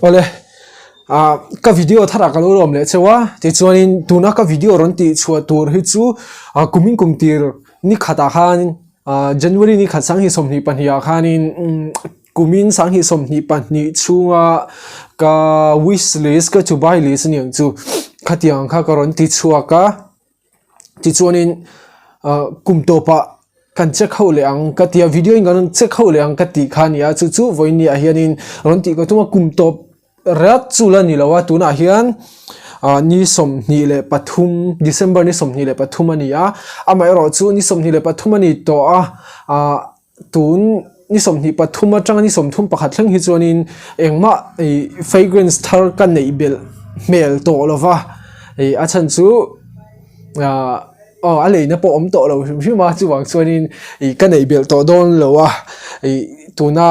Awle, ah ka video tharah ka lo lawm leh cheu a, tichuanin tuna ka video rawn tih chhuah tur hi chu ah kumin kum tir ni khatah khan ah January ni khat sanghnih 22 ah khanin umm kumin sanghnih 22 chhunga ka wish list ka to buy list aniang chu khatiang kha ka rawn ti chhuak a. Tichuanin ah kum tawpah kan check ho leh ang ka ti a video in kan check ho leh ang ka tih kha a ni a chu chu vawiin ah hianin rawn tih ka tum a kum tawp riat chu la ni lo a tunah hian ah ni 23 December ni 23 a ni a amaherawhchu ni 23 a ni tawh a ah Tun ni 23 atanga ni 31 thleng hi chuanin engmah ih fragrance thar ka neih belh hmel tawh lo va ih a chhan chu ah aw a leina pawh awm tawh lo hrim hrim a chuvang chuanin ih ka neih belh tawh dawn lo a ih tuna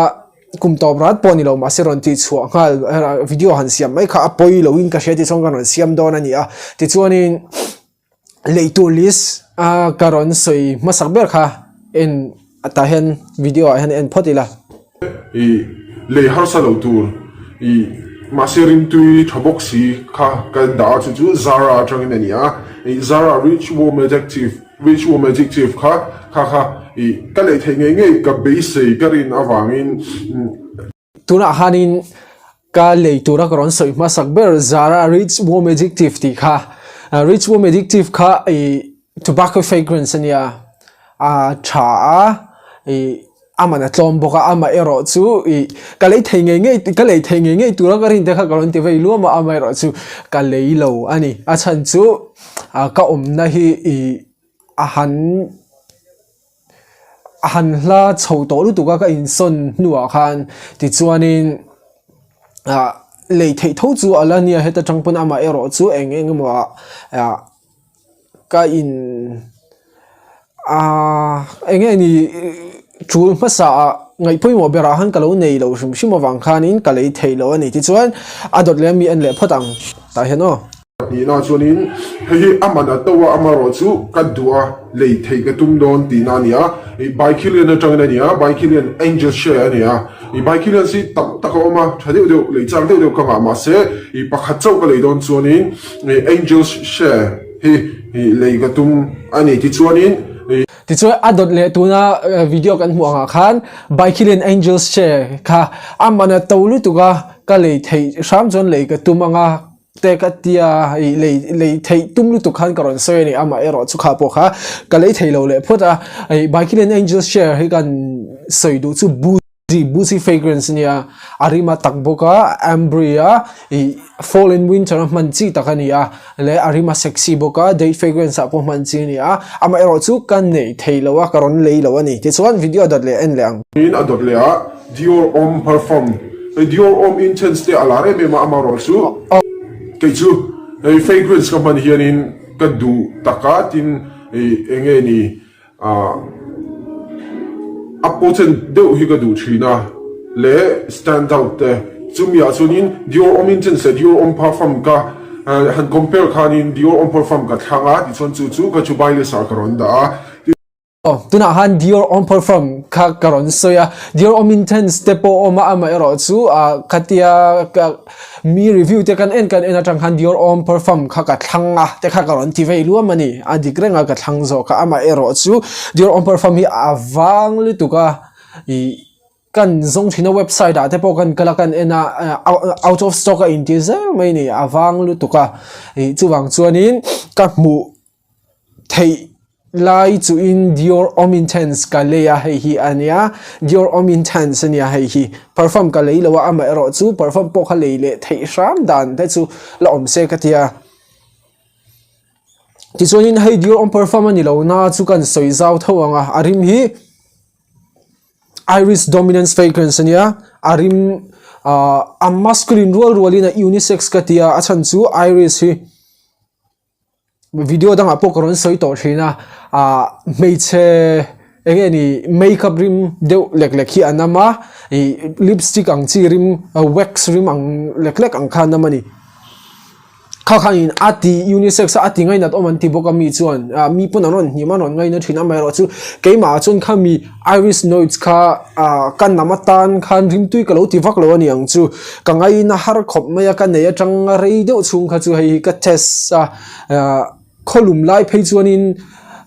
kum tawp rat pawh ni lo mahse rawn tih chhuah nghal video han siam mai kha a pawi loin ka hria tichuan ka rawn siam dawn a ni a tichuanin. Leitur list a ka rawn sawi hmasak ber kha en tah hian video ah hian en phawt ila. I lei harsa lo tur i mahse rimtui tha bawk si kha ka dah a chu chu Zara atangin a ni a, i Zara rich warm adjective rich warm adjective kha kha kha i ka lei theih ngei ngei ka beisei ka rin avangin. Tunah khanin ka lei tura ka rawn sawi hmasak ber Zara Rich Warm Addictive tih kha Rich Warm Addictive kha ih tobacco fragrance a nia a tha a ih a man a tlawm bawk a amah erawh chu ih ka lei thei ngei ngei ka lei thei ngei ngei tura ka rin te kha ka rawn ti vei luam a amaherawh chu ka lei lo a ni a chhan chu ka awmna hi ih a han. A han hla chho tawh lutuk a ka insawn hnuah khan tichuanin ah lei theih tho chu a la nia heta tang pawn amah erawh chu eng eng emaw ah ah ka in ah eng nge ni tul hmasa ah ngaih pawimawh berah khan ka lo nei lo hrim hrim avang khanin ka lei theih loh a ni tichuan a dawt leh ami en leh phawt ang tah hian aw. Pahnihna chuanin hei hi a man a to a, amaherawhchu ka duh a, lei theih ka tum dawn tihna a ni a, ih Baikhilian atangin a ni a, Baikhilian Angel Share a ni a, ih Baikhilian hi tam tak a awm a, tha deuh deuh lei chak deuh deuh ka ngah mahse ih pakhat chauh ka lei dawn chuanin ih Angel Share hi ih lei ka tum a ni tichuanin ih. Tichuan a dawt leh tuna video kan hmuh angah khan Baikhilian Angel Share kha a man a to lutuk a, ka lei theih hram chuan lei ka tum ang a. Te ka tia ih lei lei theih tum lutuk khan ka rawn sawi a ni amah erawh chu kha pawh kha ka lei thei lo leh phawt a ih Baikhilian Angel Share hi kan sawi duh chu Boozy Boozy fragrance a nia a rim a tak bawk a Ambre a ih fall and winter a hman chi tak a ni a leh a rim a sexy bawk a date fragrance ah pawh hman chi a ni a amah erawh chu ka nei thei lo a ka rawn lei lo a ni tichuan video dawt leh en leh ang. In a dawt leh a. Dior Homme Parfum, hei Dior Homme Intense te a lar em em a, amaherawh chu kei chu hei fragrance ka hman hianin ka duh tak a, tin hei eng nge ni ah a potent deuh hi ka duh thin a leh stand out te chumi ah chuanin Dior Homme Intense leh Dior Homme Parfum ka han compare khanin Dior Homme Parfum ka thlang a tichuan chu chu ka chu buy list ah ka rawn dah a. Aw, tunah khan Dior Homme Parfum kha ka rawn sawi a, Dior Homme Intense te pawh a awm a, amaherawh chu ah khatia ka mi review te kan en kan en atang khan Dior Homme Parfum kha ka thlang a te kha ka rawn ti vei luam a ni, a dik reng a ka thlang zawk a, amaherawh chu Dior Homme Parfum hi a vang lutuk a ih kan zawng thin a website ah te pawh kan kal a kan en a out of stock a inti zel mai a ni, a vang lutuk a ih chuvang chuanin ka hmuh Theih lai chuhin Dior Homme Intense ka lei a hei hi a nia, Dior Homme Intense a nia hei hi. Perfume ka lei lo a, amaherawh chu perfume pawh kha lei leh theih hram dan te chu la awm se ka ti a. Tichuanin hei Dior Homme Perfume a ni lo na chu kan sawi zau tho ang a, a rim hi Iris Dominance Fragrance a nia, a rim ah a masculine rual rualin a unisex ka ti a, a chhan chu Iris hi. Video dangah pawh ka rawn sawi tawh thin a, ah hmeichhe eng nge ni makeup rim deuh lek lek hi an awm a, ih lipstick ang chi rim wax rim ang lek lek ang kha an awm a ni. Kha khanin a ti unisex a, a ti ngainat awm an ti bawk a mi chuan ah mi pawn an rawn hnim a, an rawn ngaina thin amaherawh chu keimah ah chuan khami Iris notes kha ah ka nam atan khan rimtui ka lo ti vak lo a ni ang chu ka ngaina har khawp mai a ka nei atang a rei deuh chhung kha chu hei hi ka test a ah khawlum lai phei chuanin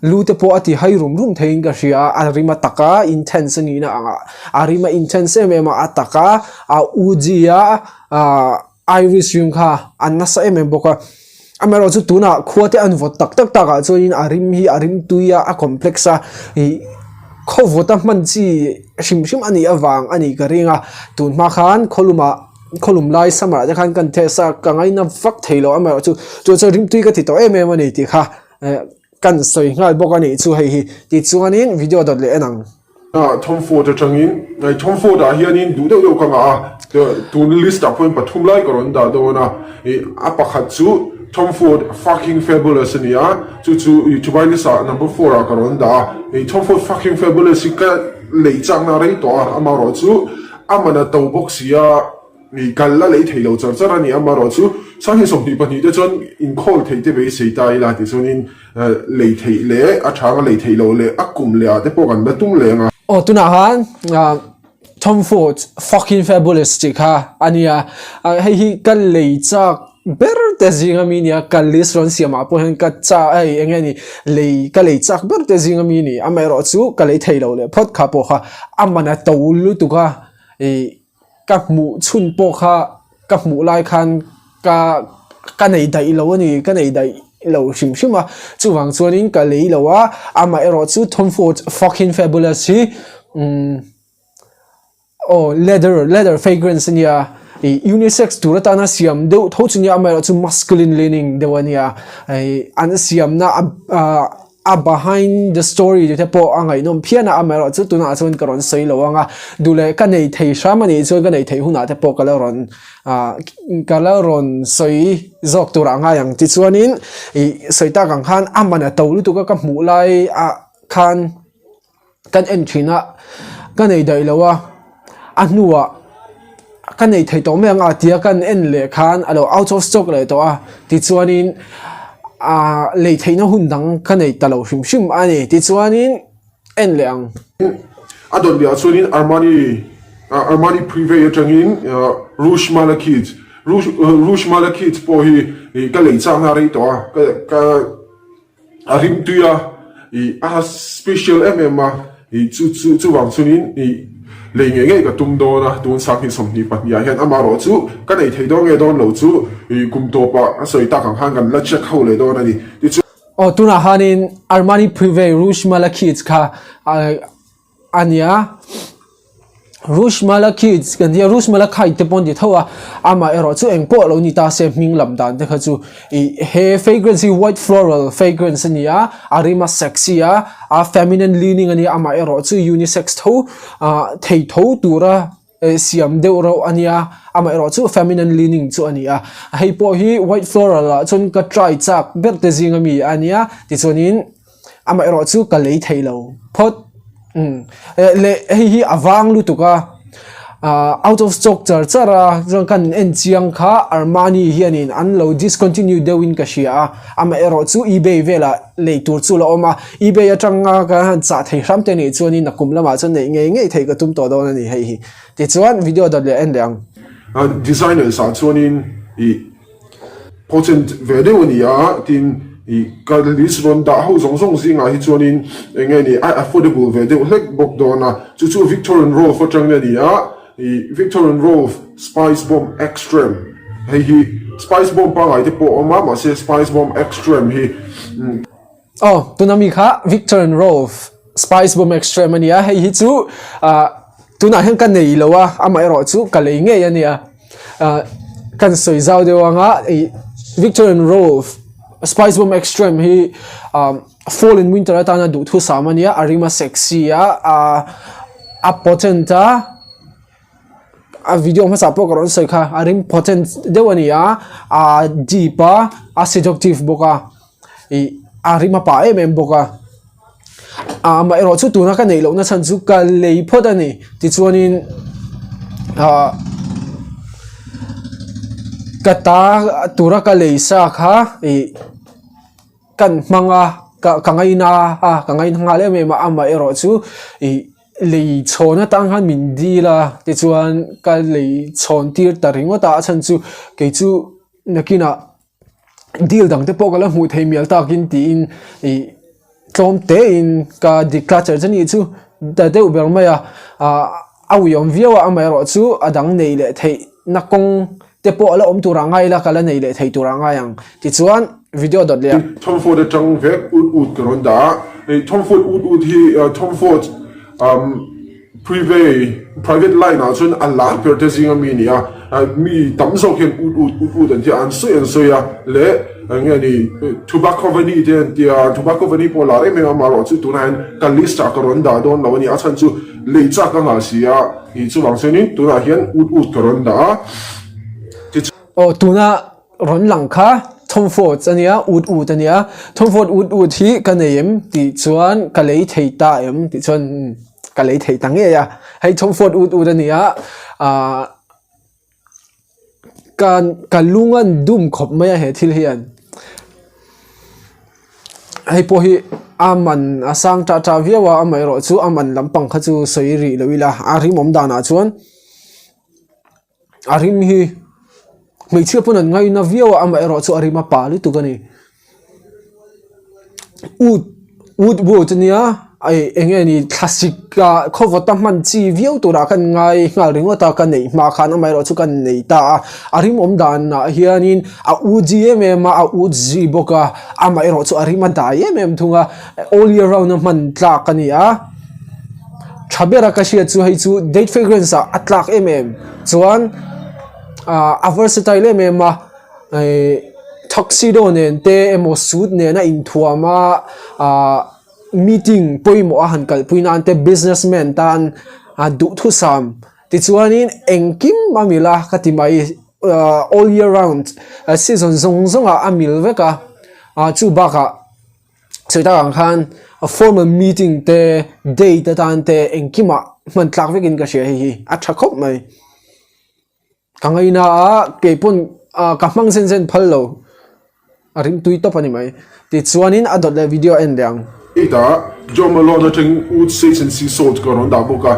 lu te pawh a ti hai rum rum theiin ka hria a, a rim a tak a intense a nihna angah a rim a intense em em a a tak a a u g a ah. Irish rim kha an nasa em em bawk a, amaherawh chu tunah khua te an vawt tak tak tak ah chuanin a rim hi a rim tui a a complex a ih khaw vawt a hman chi hrim hrim a nih avang a nih ka ring a tun hma khan khawlum ah khawlum lai summer ah te khan kan test a ka ngaina vak thei lo amaherawh chu chu chuan rim tui ka ti tawh em em a ni tih kha eh kan sawi nghal bawk a nih chu hei hi tichuanin video dawt leh en ang. Tom Ford atangin hei Tom Ford ah hianin duh deuh deuh ka ngah a tun list ah pawhin pathum lai ka rawn dah dawn a ih a pakhat chu Tom Ford fucking fabulous a ni a chu chu ih Dubai list ah number four ah ka rawn dah a ih Tom Ford fucking fabulous hi ka lei chakna rei tawh a amaherawh chu a man a to bawk si a. Mi kal la lei thei lo char char a ni amaherawh chu Sanghnih 22 te chuan inkhawl theih te beisei ta ila tichuanin lei theih leh a thanga lei theih loh leh a kum leh ah te pawh kan la tum leh ang a. Aw tunah khan Tom Ford fucking fabulous tih kha a nia hei hi ka lei chak ber te zing ami nia ka list rawn siam ah pawh hian ka cha hei eng nge ni lei ka lei chak ber te zing ami ni amaherawh chu ka lei thei lo leh phawt kha pawh kha a man a to lutuk a ih Ka hmuh chhun pawh kha ka hmuh lai khan ka ka nei daih lo a ni ka nei daih lo hrim hrim a chuvang chuanin ka lei lo a amah erawh chu Tom Ford fucking fabulous hi umm aw leather leather fragrance a nia ih unisex tur atana siam deuh tho chu nia amaherawh chu masculine leaning deuh a nia ih an siamna ah. A behind the story te pawh a ngaihnawm phian a, amaherawh chu tunah chuan ka rawn sawi lo ang a, duh leh ka nei thei hram a nih chuan ka neih theih hunah te pawh ka la rawn ah ka la rawn sawi zawk tur ah ngai ang tichuanin ih sawi tak ang khan a man a to lutuk a ka hmuh lai ah khan kan en thin a ka nei daih lo a a hnuah ka nei thei tawh mai ang a tia kan en leh khan a lo out of stock leh tawh a tichuanin ah lei theihna hun dang ka nei ta lo hrim hrim a ni tichuanin en leh ang. A dawt leh ah chuanin Armani Armani Privé atangin Rouge Malachite Rouge Malachite pawh hi ka lei chakna a rei tawh a ka ka A rimtui a, ih a special em em a, ih chu chu chuvang chuanin ih lei ngei ngei ka tum dawn a, tun sanghnih 22 ah hian amaherawh chu ka nei thei dawn nge dawn lo chu ih kum tawpah a sawi tak ang khan kan la check ho leh dawn a ni. Tichuan. Aw tunah khanin Armani Privé Rouge Malachite kha a nia Rouge Malachite kan tia Rouge Malachite te pawh an ti tho a amah erawh chu eng pawh lo ni ta se hming lam dan te kha chu ih he fragrance hi white floral fragrance a ni a a rim a sexy a a feminine leaning a nia amah erawh chu unisex tho ah thei tho tura eh siam deuh reuh a nia amah erawh chu feminine leaning chu a ni a hei pawh hi white floral ah chuan ka try chak ber te zing ami a nia tichuanin. Amaherawh chu ka lei thei lo phawt umm leh hei hi a vang lutuk a ah out of stock char char a chuan kan en chiang kha Armani hianin an lo discontinue deuhin ka hria a amaherawh chu ebay velah lei tur chu la awm a ebay atanga ka han chah thei hram te nih chuanin a kum lamah chuan neih ngei ngei theih ka tum tawh dawn a ni hei hi tichuan video dawt leh en leh ang. Designers ah chuanin ih Pawchent ve deuh a ni a, tin ih ka list rawn dah ho zawng zawng zingah hi chuanin eng nge ni a affordable ve deuh hlek bawk dawn a, chu chu Viktor and Rolf atangin a ni a, ih Viktor and Rolf Spice Bomb Extreme hei hi Spice Bomb pangngai te pawh a awm a, mahse Spice Bomb Extreme hi. Aw, tuna mi kha Viktor and Rolf Spice Bomb Extreme a nia, hei hi chu ah tunah hian ka nei lo a, amaherawh chu ka lei ngei a nia. Ah kan sawi zau deuh anga ih Viktor and Rolf Spice Bomb Extreme hi ah fall and winter atana duhthusam a nia, a rim a sexy a, ah a potent a. A video hmasa pawh ka rawn sawi kha a rim potent deuh a ni a a deep a a seductive bawk a ih a rim a pah em em bawk a amaherawh chu tuna ka neih lohna chhan chu ka lei phawt a ni tichuanin ah. Ka ta tura ka lei sa kha ih kan hmang a ka ka ngaina a ka ngaina nghal em em a amaherawh chu ih lei chhawn atang khan min dil a tichuan ka lei chhawn tir ta ringawt a a chhan chu kei chu nakinah deal dang te pawh ka la hmuh theih mial takin tiin ih tlawm tein ka dik tla cher che nih chu ta deuh ber mai a ah a uiawm viau a amaherawhchu a dang nei leh theih na kawng te pawh a la awm turah ngai ila ka la nei leh thei turah ngai ang tichuan video dawt leh a. Tom Ford atang vek ut ut ka rawn dah a hei Tom Ford ut ut hi Tom Ford umm Prive, private line ah chuan a lar ber te zinga mi a ni a, mi tam zawk hian ut ut ut ut an tia, an sawi an sawi a, leh eng nge ni Tobacovani te an tia, Tobacovani pawh a lar em em a, amaherawh chu tunah hian ka list ah ka rawn dah dawn lo a ni, a chhan chu lei chak a ngah si a, ih chuvang chuanin tunah hian ut ut ka rawn dah a. Aw tuna rawn lang kha Tom Ford a nia, ut ut a nia, Tom Ford ut ut hi ka nei em tih chuan ka lei thei ta em tih chuan ka lei thei ta ngei a, hei Tom Ford ut ut a nia ah ka ka lung an dum khawp mai a he thil hian hei pawh hi a man a sang tah tah viau a amaherawh chu a man lampang kha chu sawi rih lo ila a rimawm danah chuan. A rim hi hmeichhia pawn an ngaina viau a amaherawh chu a rim a pa lutuk a ni ut ut bu chu nia ih eng nge ni thlasik ah khawvawt a hman chi viau turah khan ngai nghal ringawt a ka neih hma khan amaherawh chu ka nei ta a a rim awm danah hianin a u ji em em a a ut zui bawk a amaherawh chu a rim a dai em em thung a all year round a hman tlak a ni a. Tha bera ka hriat chu hei chu date fragrance ah a tlak em em chuan ah a versatile em em a ihh tuxedo nen te emaw suit nen a inthuam a ah meeting pawimawh a han kalpui nan te business man tan a duhthusam tichuanin engkim a mil a ka ti mai ah all year round season zawng zawng ah a mil vek a ah chu bakah. Sawi tak ang khan formal meeting te date atan te engkimah hman tlak vekin ka hria hei hi a tha khawp mai. Ka ngaina a keipawn ah ka hmang zen zen phal lo a rimtui tawp a ni mai. Tichuanin a dawt leh video a en leh ang. Hetah Joe Malone atangin Oud Sage and Sea Salt ka rawn dah bawk a.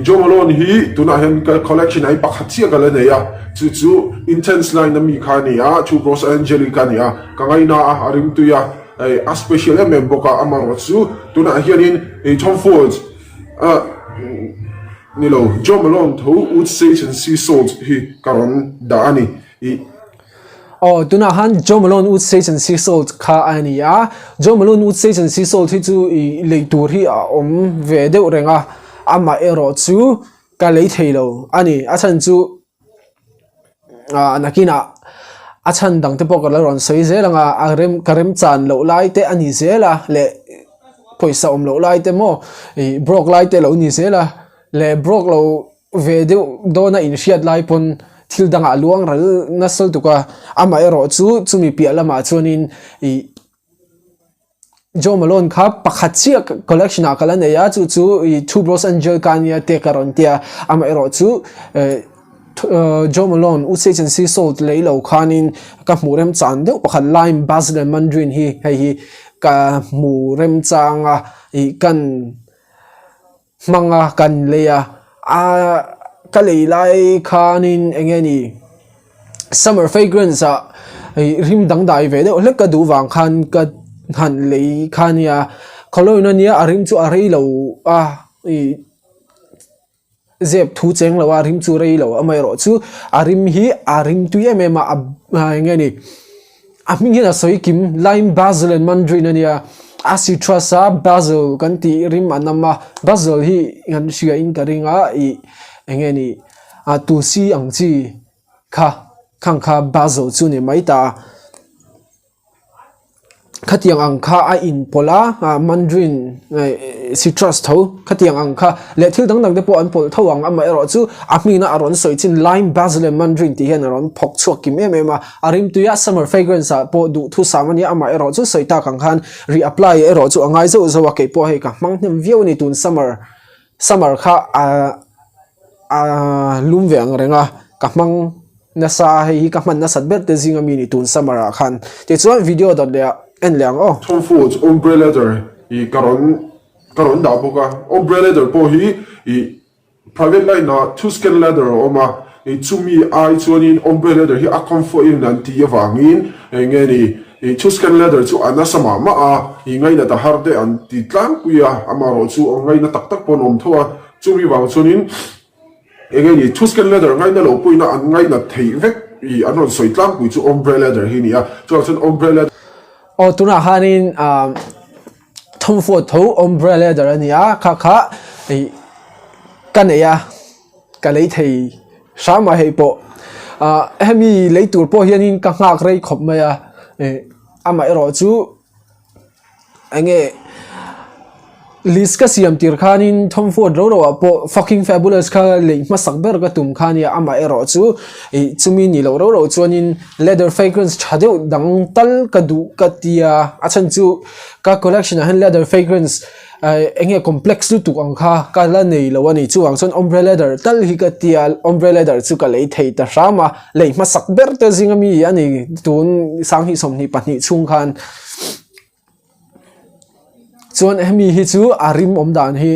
Joe Malone hi tunah hian ka collection ah hi pakhat chiah ka la nei a, chu chu Intense line ami kha a ni a, Tuberose Angelica a ni a, ka ngaina a, a rimtui a. Hei a special em em bawk a, amaherawh chu tunah hianin hei Tom Ford ah ni lo Jo Malone tho Oud Sage and Sea Salt hi ka rawn dah a ni ih. Aw tunah khan Jo Malone Oud Sage and Sea Salt kha a ni a, Jo Malone Oud Sage and Sea Salt hi chu ih lei tur hi a awm ve deuh reng a, amaherawh chu ka lei thei lo a ni, a chhan chu. ah nakinah a chhan dang te pawh ka la rawn sawi zel ang a a rem ka rem chan loh lai te a ni zel a leh pawisa awm loh lai te maw ih broke lai te a lo ni zel a leh broke lo ve deuh dawn a inhriat lai pawn thil dangah a luang ral nasa lutuk a amaherawh chu chumi piah lamah chuanin ih. Joe Malone kha pakhat chiah collection ah ka la nei a chu chu ih Two Bros Angel ka ania te ka rawn tia amaherawh chu eh Joe Malone Usage and Sea Salt lei lo khanin ka hmuh remchang deuh pakhat lime Basil and Mandarin hi hei hi ka hmu remchang a ih kan hmanga kan lei a ah ka lei lai khanin eng nge ni summer fragrance ah ih rim dangdai ve deuh hlek ka duh vang khan ka han lei kha a nia khawlawina nia a rim chu a rei lo a ih. Zep thu cheng lo a rim chu rei lo amaherawh chu a rim hi a rim tui em em a a eng nge ni a hming hian a sawi kim lime basil and mandarin a nia a citrus a basil kan tih rim a nam a basil hi kan hria in ka ring a ih eng nge ni a tulsi ang chi kha khang kha basil chu ni mai ta a. Khatiang ang kha a inpawlh a, ah mandarin citrus tho khatiang ang kha leh thil dang dang te pawh an pawlh tho ang amaherawh chu a hmingna a rawn sawi chin lime basil and mandarin tih hian a rawn phawk chhuak kim em em a, a rimtui a summer fragrance ah pawh duhthusam a nia amaherawh chu sawi tak ang khan reapply erawh chu a ngai zauh zauh a kei pawh hei ka hmang hnem viau a ni tun summer summer kha ah ah lum ve ang reng a ka hmang. nasa a, hei hi ka hman nasat ber te zinga mi ni tun summer ah khan. Tichuan video dawt leh ah en leh ang aw. Tom Ford Ombre Leather ih ka rawn ka rawn dah bawk a, Ombre Leather pawh hi ih Private line ah Tuscan leather a awm a, ih chumi ai chuanin Ombre leather hi a comfort in an tih avangin eng nge ni ih Tuscan leather chu a nasa mah mah a, ih ngainat a har te an ti tlangpui a, amaherawh chu a ngaina tak tak pawh an awm tho a, chumi vang chuanin eng nge ni Tuscan leather ngaina lo pawhin an ngainat theih vek ih an rawn sawi tlangpui chu Ombre leather hi a ni a, chuvang chuan Ombre leather. Aw tunah khanin ah. Thawmhnaw tho ombre leather a ni a kha kha ih ka nei a ka lei thei hram a hei pawh ah hemi lei tur pawh hianin ka nghak rei khawp mai a ih amaherawh chu eng nge list ka siam tir khanin thawmhnaw ro ro ah pawh fucking fabulous kha lei hmasak ber ka tum kha ania amaherawh chu ih chumi ni loh ro ro chuanin leather fragrance tha deuh dang tal ka duh ka tia a chhan chu. Ka collection ah hian leather fragrance eh eng nge complex lutuk ang kha ka la nei lo a ni chuvang chuan ombre leather tal hi ka tia ombre leather chu ka lei thei ta hram a lei hmasak ber te zinga mi a ni tun sanghnih 22 chhung khan chuan hemi hi chu a rim awm dan hi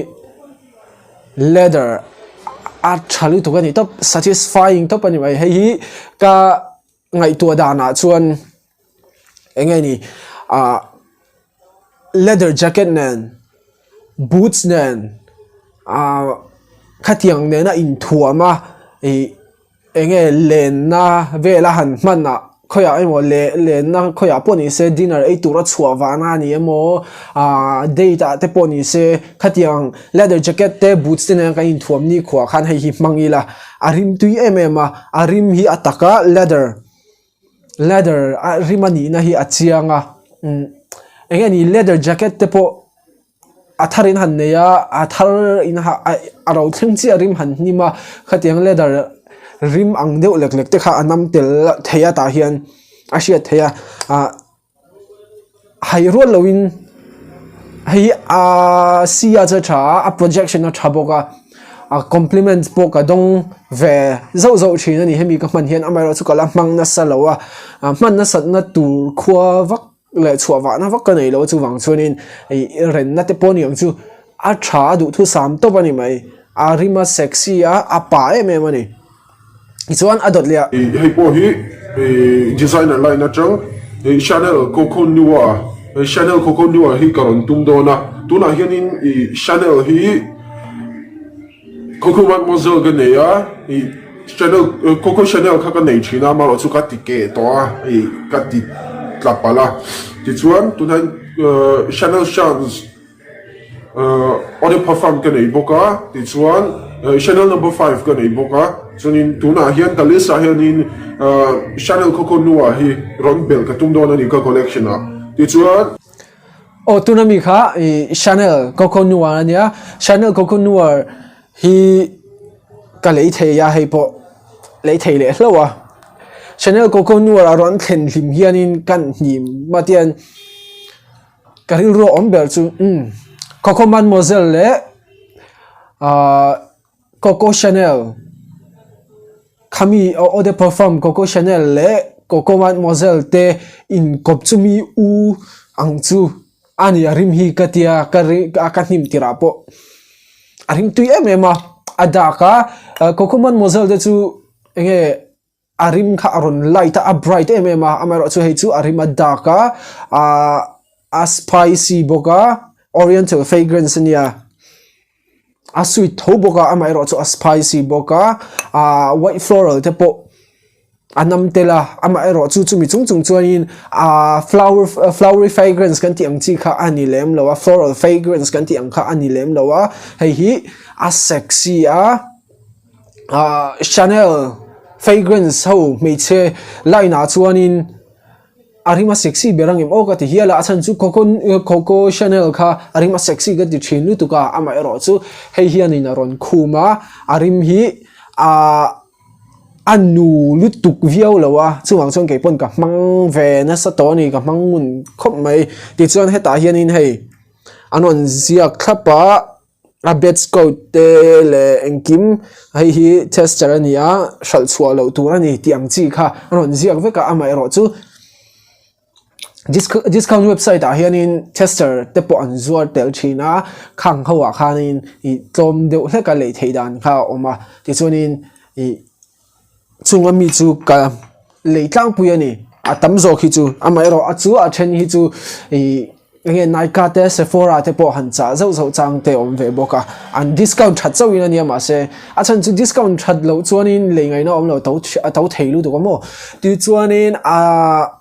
leather a tha lutuk a ni tawp satisfying tawp a ni mai hei hi ka ngaihtuah danah chuan eng nge ni ah leather jacket nen boots nen ah khatiang nena inthuam a ih eng nge lenna vela han hman ah khawiah emaw leh lenna khawiah pawh ni se dinner ei tura chhuah vana a ni emaw ah date ah te pawh ni se khatiang leather jacket te boots te nen kan inthuam nikhua khan hei hi hmang ila a rim tui em em a a rim hi a taka leather leather a rim a nihna hi a chiang a umm eng nge ni leather jacket te pawh a thar in han nei a a thar in ha a ro thleng chiah rim han hnim a khatiang leather rim ang deuh lek lek te kha a nam tel thei a tah hian a hriat theih a ah. Hai rual loin hei a si a che tha a a projection a tha bawk a a compliment pawh ka dawng ve zauh zauh thin a ni hemi ka hman hian amaherawh chu ka la hmang nasa lo a ah hman nasat na tur khua vak leh chhuah vahna vak ka nei lo a chuvang chuanin ih renna te pawh a ni ang chu a tha a duhthusam tawp a ni mai a rim a sexy a a pa em em a ni. Tichuan a dawt leh a. Hei pawh hi designer line atang Chanel Coco Noir Chanel Coco Noir hi ka rawn tum dawn a, tunah hianin Chanel hi Coco Mademoiselle ka nei a, Chanel Coco Chanel kha ka nei thin a, amaherawh chu ka ti keh tawh a, ka ti tla palh a, tichuan tunah hian Chanel Chance. Eau de parfum ka nei bawk a tichuan Chanel number 5 ka nei bawk a chuanin tunah hian ka list ah hianin Chanel Coco Noir hi rawn belh ka tum dawn a ni ka collection ah tichuan. Aw tuna mi kha ih Chanel Coco Noir a nia Chanel Coco Noir hi ka lei thei a hei pawh lei thei leh hlauh a Chanel Coco Noir a rawn thlen hlim hianin kan hnim matian. Ka rilru a awm ber chu umm Coco Mademoiselle leh ahh Coco Chanel khami Eau de Parfum Coco Chanel leh Coco Mademoiselle te inkawp chu mi u ang chu a ni a rim hi ka tia ka ri ka hnim tirh ah pawh a rim tui em em a a dak a Coco Mademoiselle te chu eng nge. A rim kha a rawn light a a bright em em a amaherawh chu hei chu a rim a dark a ahh a spicy bawk a oriental fragrance a nia a sweet tho bawk a amaherawh chu a spicy bawk a ahh white floral te pawh a nam tel a amaherawh chu chumi chung chung chuanin ahh flower flowery fragrance kan tih ang chi kha a ni lem lo a floral fragrance kan tih ang kha a ni lem lo a hei hi a sexy a. Ahh Chanel fragrance ho hmeichhe line ah chuanin a rim a sexy ber ang em aw ka ti hial a a chhan chu coco coco Chanel kha a rim a sexy ka ti thin lutuk a amaherawh chu hei hianin a rawn khum a a rim hi ahh a nu lutuk viau lo a chuvang chuan kei pawn ka hmang ve nasa tawh a ni ka hmang ngun khawp mai tichuan hetah hianin hei an rawn ziak thlap a. A batch code te leh engkim hei hi tester a ni a hralh chhuah loh tur a ni tih ang chi kha a rawn ziak vek a amaherawh chu discount website ah hianin tester te pawh an zuar tel thin a khang ho ah khanin ih tlawm deuh hlek a lei theih dan kha a awm a tichuanin ih. Chunga mi chu ka lei tlangpui a ni. A tam zawk hi chu amaherawh a chu a then hi chu ih enge Nykaa te Sephora te pawh han chah zauh zauh chang te awm ve bawk a. An discount that chauhin a nia mahse a chhan chu discount that loh chuanin lei ngaihna awm lo to a to thei lutuk a maw. Tichuanin aaa.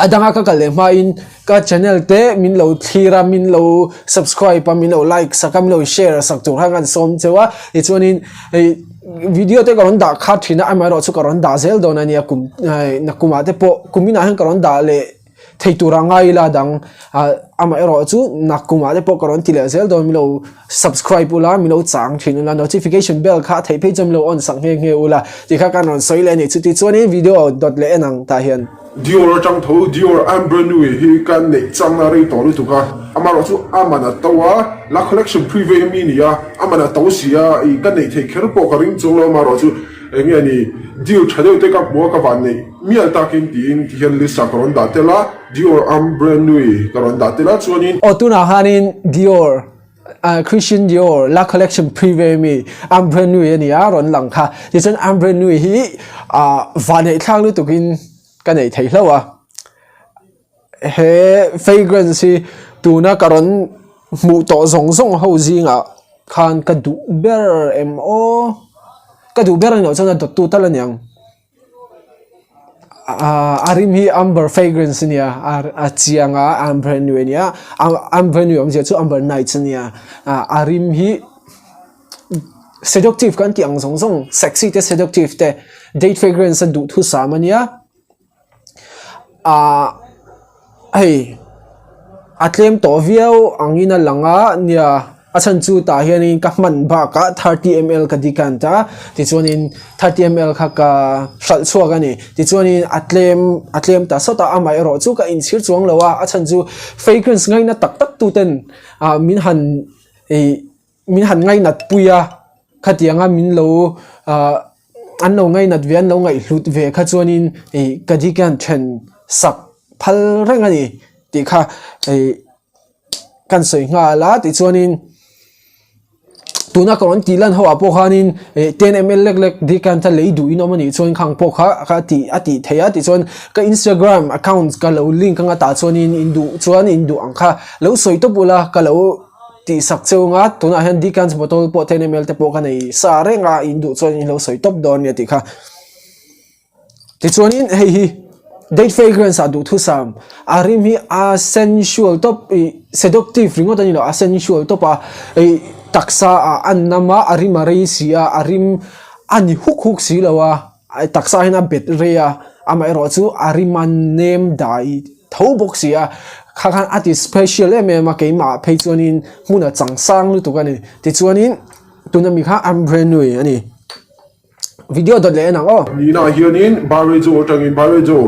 A danga ka kal leh hmain ka channel te min lo thlir a min lo subscribe a min lo like sak a min lo share sak tur khan ka sawm cheu a tichuanin hei video te ka rawn dah khat thin a amaherawh chu ka rawn dah zel dawn a nia kum hei nakumah te pawh kuminah hian ka rawn dah leh thei tura ngai ila dang ah amaherawh chu nakumah te pawh ka rawn ti leh zel dawn min lo Subscribe ula, min lo chang thin ula, notification bell kha a theih phei chuan min lo on sak nghe nghe ula tih kha kan rawn sawi leh a ni. Chuti chuanin video dawt leh en ang tah hian. Dior atang tho Dior Ambre Nui hi ka neih changna rei tawh lutuk a, amaherawh chu a man a to a, la collection preview ami ni a, a man a to si a, ih ka neih theih kher pawh ka ring chuang lo amaherawh chu eng nge ni deal tha deuh te ka hmu a ka van neih mial takin tiin ti hian list ah ka rawn dah tel a, Dior Ambre Nui ka rawn dah tel a chuanin. Aw tunah khanin Dior Christian Dior La Collection Privé mi Ambre Nui a ni a rawn lang kha. Tichuan Ambre Nui hi vahneih thlak lutukin ka neih thei hlauh a. He fragrance hi tuna ka rawn hmuh tawh zawng zawng ho zingah khan ka duh ber em aw. Ka duh ber a nih loh chuan a dawttu tal a niang. A rim hi amber fragrance a nia a chiang a amber nui a nia amber nui awmzia chu amber nights a nia a rim hi seductive kan tih ang zawng zawng sexy te seductive te date fragrance a duhthusam a nia ahh hei a tlem tawh viau angin a lang a nia a chhan chu tah hianin ka hman bakah 30 ml ka decant a tichuanin 30 ml kha ka hralh chhuak a ni tichuanin a tlem a tlem ta sawt a amaherawh chu ka inchhir chuang lo a a chhan chu fragrance ngaina tak tak tu ten ah min han ih min han ngainat pui a khatianga min lo ah an lo ngainat ve an lo ngaihhlut ve kha chuanin ih ka decant then sak phal reng a ni tih kha ih kan sawi nghal a tichuanin tuna ka rawn tih lan ho ah pawh khanin ih ten ml lek lek decant a lei duh in awm a nih chuan khang pawh kha kha a tih a tih theih a tichuan ka instagram account ka lo link anga tah chuanin in duh chuan in duh ang kha lo sawi tawp ula ka lo tih sak cheu anga tunah hian decant bottle pawh ten ml te pawh ka nei sa reng a in duh chuan in lo sawi tawp dawn nia tih kha. Tichuanin hei hi date fragrance ah duhthusam a rim hi a sensual tawp ih seductive ringawt a ni lo a sensual tawp a ih taksa ah a nam a a rim a rei si a a rim a ni huk huk si lo a taksa hian a bet rei a amaherawh chu a rim a nem dai tho bawk si a kha khan a ti special em em a keimah phei chuanin hmun a chang sang lutuk a ni tichuanin tuna mi kha ambre nui a ni. Video dawt leh en ang aw. Nihna ah hianin Byrejo atangin Byrejo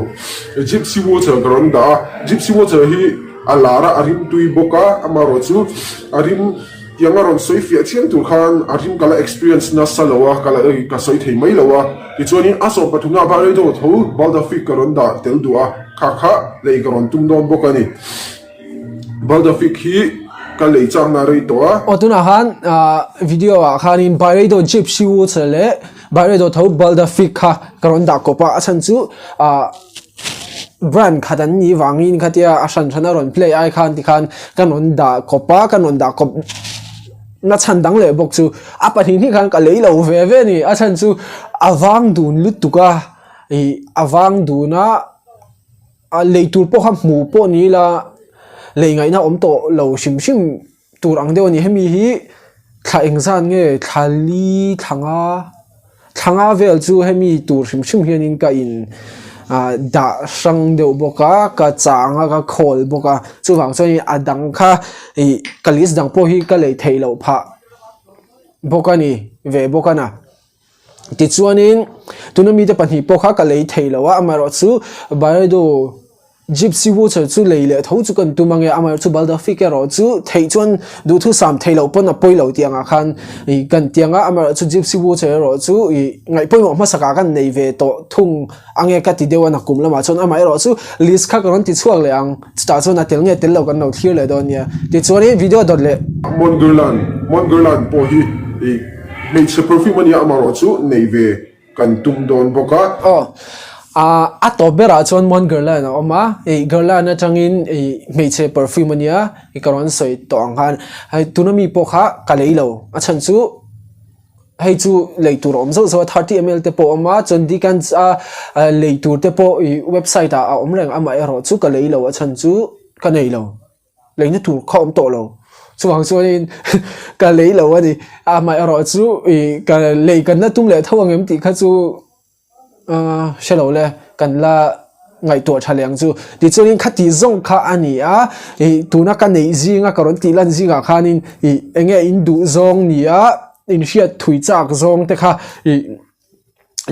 Gypsy Water ka rawn dah a, Gypsy Water hi a lar a, a rim tui bawk a, amaherawh chu a rim tiang a rawn sawi fiah chiam tur khan a rim ka la experience nasa lo a, ka la ka sawi thei mai lo a, tichuanin a sawm pathumna Byrejo tho Baldafik ka rawn dah tel duh a, kha kha lei ka rawn tum dawn bawk a ni. Baldafik hi ka lei chakna rei tawh a. Aw tunah khan video ah khanin Byredo Gypsy Water leh Byredo tho Baldafik kha ka rawn dah kawp a, a chhan chu brand khat an nih vangin khatia a hran hran a rawn play ai khan tikhan kan rawn dah kawp a, kan rawn dah kawp na chhan dang leh bawk chu a pahnih hnih khan ka lei lo ve ve a ni, a chhan chu a vang dun lutuk a, ih a vang dun a. A lei tur pawh kha hmuh pawh ni ila lei ngaihna awm tawh lo hrim hrim tur ang deuh a ni. Hemi hi thla engzat nge thla li thla nga thla nga vel chu hemi tur hrim hrim hianin ka in ah dah hrang deuh bawk a ka chang a ka khawl bawk a chuvang chuan a dang kha ih ka list dang pawh hi ka lei theih loh phah bawk a ni ve bawk a na. Tichuanin tuna mite pahnih pawh kha ka lei thei lo a, amaherawhchu Byredo. Gypsy Water chu lei leh tho chu kan tum ange, amaherawhchu Baldafik erawh chu theih chuan duhthusam theih loh pawn a pawi lo tih angah khan ih kan ti ang a, amaherawhchu Gypsy Water erawh chu ih ngaihpawimawh hmasakah kan nei ve tawh thung ange ka ti deuh a nakum lamah chuan amaherawhchu list kha ka rawn ti chhuak leh ang, chutah chuan a tel nge tel lo kan lo thlir leh dawn nia, tichuanin video dawt leh. Mongerland, Mongerland pawh hi ih hmeichhe perfume a nia amaherawhchu nei ve Kan tum dawn bawk a. Aw. A tawp berah chuan Mon Guerlain a awm a, ih Guerlain atangin ih hmeichhe perfume a nia ih ka rawn sawi tawh ang khan hei tuna mi pawh kha ka lei lo a chhan chu hei chu lei tur a awm zauh zauh a 30ml te pawh a awm a chuan Decants a lei tur te pawh ih website ah a awm reng amaherawh chu ka lei lo a chhan chu ka nei lo. Leina tur kha awm tawh lo. Chuvang chuanin ka lei lo a ni. Amaherawh chu ih ka lei kan la tum leh tho ang em tih kha chu ahh hre lo le kan la ngaihtuah tha leh ang chu. Tichuanin khati zawng kha a ni a, ih tuna ka neih zinga ka rawn tih lan zingah khanin ih eng nge in duh zawng ni a, in hriat thui chak zawng te kha ih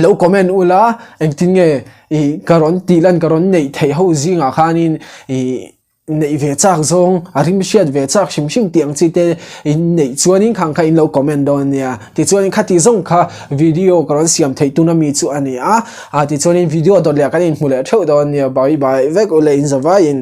lo comment ula engtin nge ih ka rawn tih lan ka rawn neih theih ho zingah khanin ih Neih ve chak zawng, a rim hriat ve chak hrim hrim tih ang chi te in neih chuanin khang kha in lo comment dawn a nia. Tichuanin khati zawng kha video ka rawn siam theih tuna mi chu a ni a, tichuanin video dawt leh kan inhmu leh theuh dawn a nia. Bye bye vek ule in zavaiin.